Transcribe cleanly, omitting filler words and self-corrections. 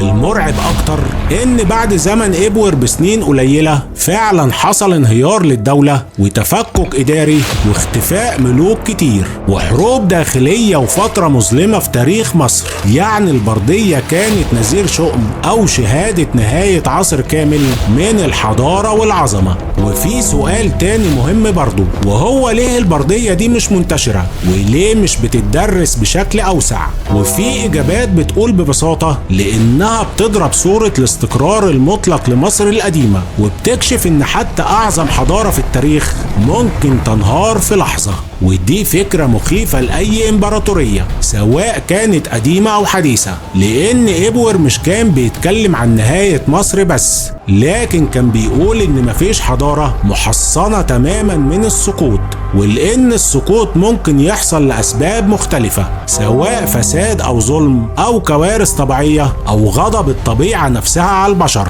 والمرعب أكتر إن بعد زمن إبور بسنين قليلة فعلا حصل انهيار للدولة وتفكك إداري واختفاء ملوك كتير وحروب داخلية وفترة مظلمة في تاريخ مصر. يعني البردية كانت نذير شؤم أو شهادة نهاية عصر كامل من الحضارة والعظمة. وفي سؤال تاني مهم برضو، وهو ليه البردية دي مش منتشرة وليه مش بتدرس بشكل أوسع؟ وفي إجابات بتقول ببساطة لأنها بتضرب صورة الاستقرار المطلق لمصر القديمة، وبتكشف إن حتى أعظم حضارة في التاريخ ممكن تنهار في لحظة. ودي فكرة مخيفة لأي إمبراطورية سواء كانت قديمة أو حديثة، لأن إبور مش كان بيتكلم عن نهاية مصر بس، لكن كان بيقول إن مفيش حضارة محصنة تماما من السقوط، ولأن السقوط ممكن يحصل لأسباب مختلفة سواء فساد أو ظلم أو كوارث طبيعية أو غضب الطبيعة نفسها على البشر.